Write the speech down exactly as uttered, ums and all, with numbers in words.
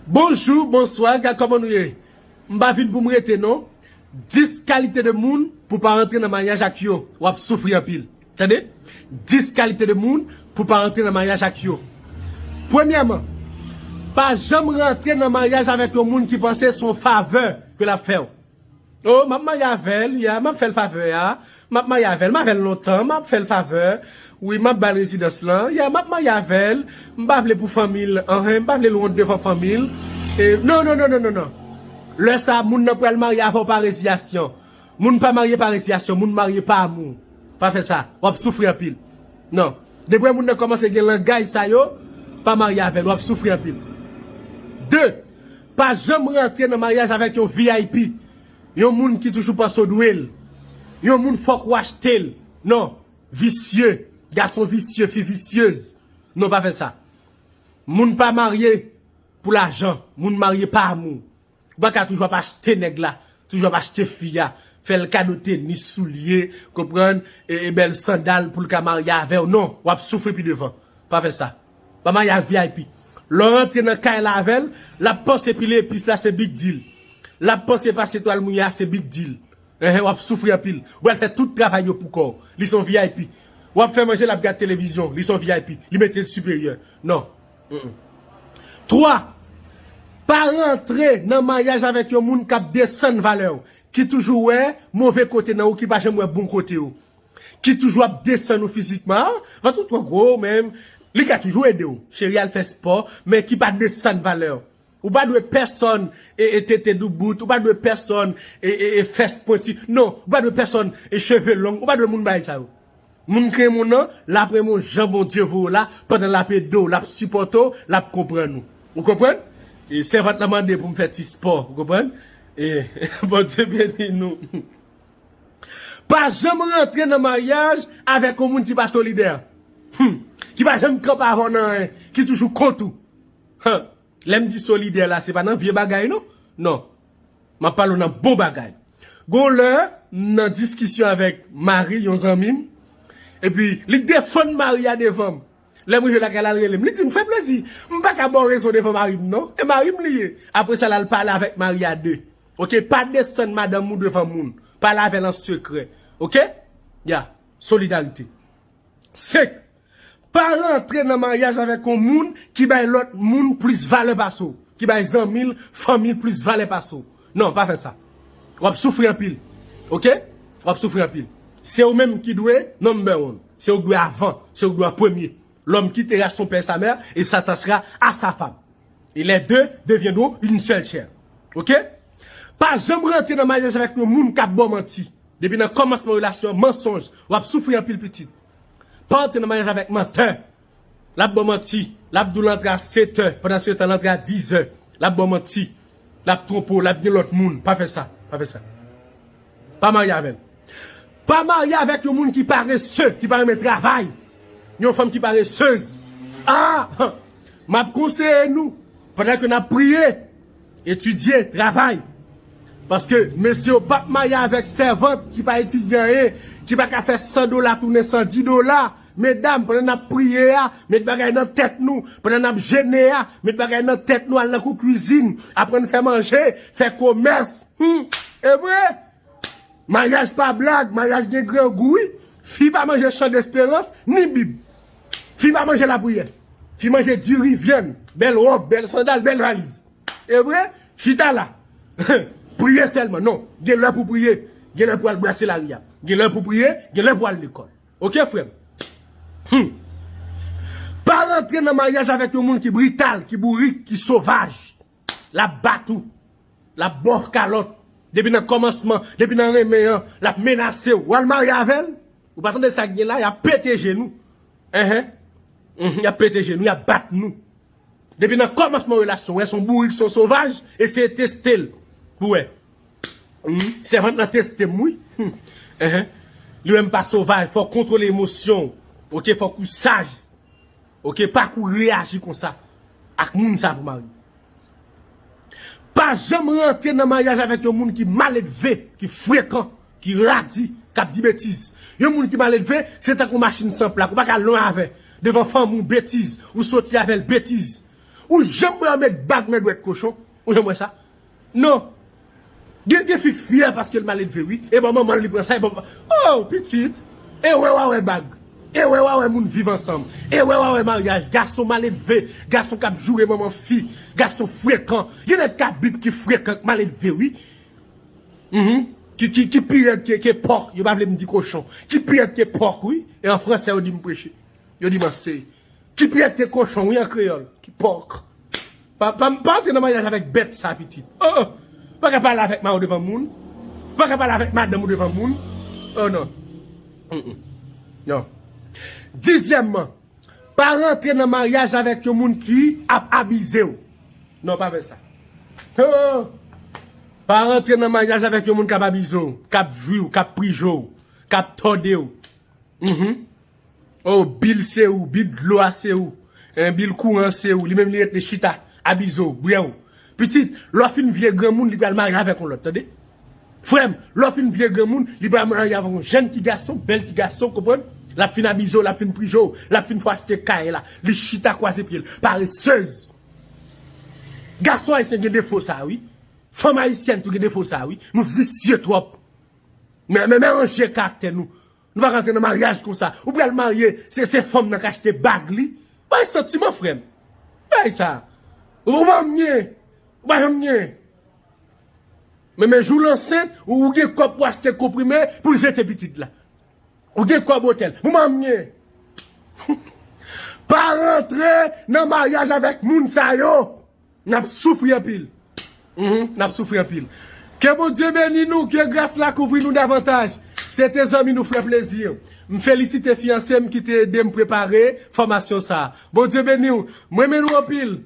Bonjou, bonswa, gad kòman nou ye. M pa vin pou m rete non. Dis kalite de moun pou pa rantre nan maryaj ak yo. W ap soufri anpil. Tande? Dis kalite de moun pou pa rantre nan maryaj ak yo. Premyèman, pa janm rantre nan maryaj avèk yon moun ki panse se yon favè ke l ap fè w. Oh, m ap marye avè l, ya, m ap fè l favè a. M ap marye avè l, m avè l lontan, m ap fè l favè. Wi, m ap ba l rezidans lan. Ya, m ap marye avè l. M pa vle pou fanmi l, anhen, m pa vle l wont devan fanmi l. E, non, non, non, non, non, non. Lè sa, moun nan pral marye avè w pa reziyasyon. Moun pa marye pa reziyasyon, moun marye pa amou. Pa fè sa. W ap soufri anpil. Non. Depi moun nan kòmanse gen langaj sa yo, pa marye avè l, w ap soufri anpil. De, pa janm rantre nan maryaj avèk yon V I P. Yon moun ki toujou panse w dwe l. Yon moun fòk ou achte l. Non. Visye. Gason visye, fi visyez. Non, pa fè sa. Moun pa marye pou lajan. Moun marye pa amou. Ou pa ka toujou ap achte nèg la, toujou ap achte fi a, fè l kado tenis, soulye, konprann, e, e bèl sandal pou l ka marye avè w. Non, w ap soufri pi devan. Pa fè sa. Pa marye ak V I P. Lè w rantre nan kay la avè l, l ap panse pile epis la se big deal. L ap panse pase twal mouye a se big deal. Enhen, w ap soufri anpil. Ou pral fè tout travay yo pou kò w. Li se yon V I P. W ap fè manje, l ap gad televizyon. Li se yon V I P. Li mete l siperyè. Non. Mm-mm. Twa, pa rantre nan maryaj avèk yon moun k ap desann valè w, ki toujou wè move kote nan ou, ki pa janm wè bon kote w, ki toujou ap desann ou fizikman. Ah, vant ou twò gwo, men li ka toujou ede w. Cheri, al fè spò, men ki pa desann valè w. Ou pa dwe pèsonn e, e tete doubout, ou pa dwe pèsonn e, e, e fès pwenti. Non, ou pa dwe pèsonn e cheve long, ou pa dwe moun bagay sa yo. Moun k renmen w nan, l ap renmen w jan Bondye voye w la, pandan l ap ede w, l ap sipòte w, l ap konprann ou. Ou konprann? E sèvant lan mande pou m fè ti spò, ou konprann? E Bondye beni nou. Pa janm rantre nan maryaj avèk yon moun ki pa solidè. Hmm. Ki pa janm kanpe avè w nan anyen, ki toujou kont ou. Huh. Lè m di solidè la, se pa nan vye bagay non. Non. M ap pale w nan bon bagay. Gon lè, m nan diskisyon avèk mari yon zanmi m, epi li defann mari a devan m. Lè m rive lakay la, l rele m. Li di m, "Fè plezi, m pa ka ba w rezon devan mari m non. E mari m li ye." Apre sa, l al pale avèk mari a de. Oke, pa desann madanm ou devan moun. Pale avè l an sekrè. Oke? Ya, solidarite. Senk, pa rantre nan maryaj avèk yon moun ki bay lòt moun plis valè pase w, ki bay zanmi l, fanmi l plis valè pase w. Non, pa fè sa. W ap soufri anpil. Oke? W ap soufri anpil. Se ou menm ki dwe number one. Se ou ki dwe avan. Se ou ki dwe an premye. L'homme quittera son père et sa mère et s'attachera à sa femme. Et les deux deviendront une seule chair. Oke? Pa janm rantre nan maryaj avèk yon moun k ap ba w manti. Depi nan kòmansman relasyon an, mansonj, w ap soufri anpil pitit. Pa rantre nan maryaj avèk mantè. L ap ba w manti. L ap di w l antre a sèt è, pandan se tan l antre a diz è. L ap ba w manti. L ap twonpe w, l ap gen lòt moun. Pa fè sa. Pa fè sa. Pa marye avè l. Pa marye avèk yon moun ki parese, ki pa renmen travay. Yon fanm ki paresez. Ah! M ap konseye nou, pandan ke n ap priye, etidye, travay. Paske mesye yo p ap marye avèk sèvant ki pa etidye anyen, ki pa ka fè san dola tounen san di dola. Medam, pandan n ap priye a, met bagay nan tèt nou. Pandan n ap jene a, met bagay nan tèt nou, al nan kou kwizin, aprann fè manje, fè komès. Hmm, e vre? Maryaj pa blag, maryaj gen grangou, wi. Fi pa manje chan desperans, ni bib. Fi pa manje lapriyè. Fi manje diri, vyann, bèl wòb, bèl sandal, bèl valiz. E vre, chita la. Priye sèlman. Non, gen lè pou priye, gen lè pou al brase lari a. Gen lè pou priye, gen lè pou al lekòl. Oke, frè m? Hmm. Pa rantre nan maryaj avèk yon moun ki brital, ki bourik, ki sovaj. L ap bat ou. L ap ba w kalòt. Depi nan kòmansman, depi nan renmen an, l ap menase w. W al marye avè l? Ou pa tande sa k gen la? Y ap pete je nou. Enhen. Mhm, y ap pete je nou, y ap bat nou. Depi nan kòmansman relasyon, w wè se yon bourik, se yon sovaj, eseye teste l. Pou wè. Mhm. Sèvant lan teste m, wi. Hmm. Enhen. Li wè m pa sovaj, fò w kontwole emosyon w. Oke, fòk ou saj. Oke, pa kou reyaji konsa ak moun sa pou mari. Pa janm rantre nan maryaj avèk yon moun ki maledve, ki frekan, ki radi, k ap di betiz. Yon moun ki maledve, se tankou machin san plak, ou pa ka lwen avè. Devan fanmi w, betiz, ou soti avè l, betiz. Ou janm wè yo met bag nan dwèt kochon? Ou janm wè sa? Non. Gen, gen fi k fyè paske l maledve, wi. E bon, manman l li pran sa, e bon. Oh, pitit. E wè w a wè bag. E wè w a wè moun viv ansanm. E wè w a wè maryaj. Gason maledve. Gason k ap joure manman fi. Gason frekan. Gen nèg k ap bip ki frekan, k maledve, wi. Mhm. Ki, ki, ki pi rèd ke, ke pòk. Yo pa vle m di kochon. Ki pi rèd ke pòk, wi. E an fransè, yo di m preche. Yo di m anseye. Ki pi rèd ke kochon, wi, an kreyòl. Ki pòk. Pa, pa, pa antre nan maryaj avèk bèt sa, pitit. Oh, oh. Pa ka pale avèk mari w devan moun. Pa ka pale avèk madanm ou devan moun. Oh, non. Mm-mm. Non. Dizyèmman, pa rantre nan maryaj avèk yon moun ki ap abize w. Non, pa fè sa. Oh. Pa rantre nan maryaj avèk yon moun k ap abize w, k ap jwi w, k ap prije w, k ap tòde w. Mhm. Oh, bil se ou, bil dlo a se ou, en, bil kouran se ou, li menm li ret li chita, abize w, bwè w. Pitit, lè w fin vye granmoun, li pral marye avèk yon lòt, tande? Frè m, lè w fin vye granmoun, li pral marye avèk yon jèn ti gason, bèl ti gason, konprann? L ap fin abize w, l ap fin prije w, l ap fin fè w achte kay la, li chita kwaze pye l, paresez. Gason ayisyen gen defo sa, wi. Fanm ayisyèn tou gen defo sa, wi. Nou visye twòp. Men, men, men ranje karaktè nou. Nou pa ka antre nan maryaj konsa. Ou pral marye, se, se fanm nan k achte bag li. Bay santiman, frè m. Bay sa. Ou pa janm gen. Ou pa janm gen. Men, men jou l ansent, ou, ou gen kòb pou achte konprime pou l jete pitit la. Ou gen kòb otèl. Ou pa janm gen. Pa rantre nan maryaj avèk moun sa yo. N ap soufri anpil. Mhm, n ap soufri anpil. Ke Bondye beni nou, ke gras la kouvri nou davantaj. Se te zanmi nou, frè Plezi. M felisite fiyanse m ki te ede m prepare fòmasyon sa a. Bondye beni w. M renmen nou anpil.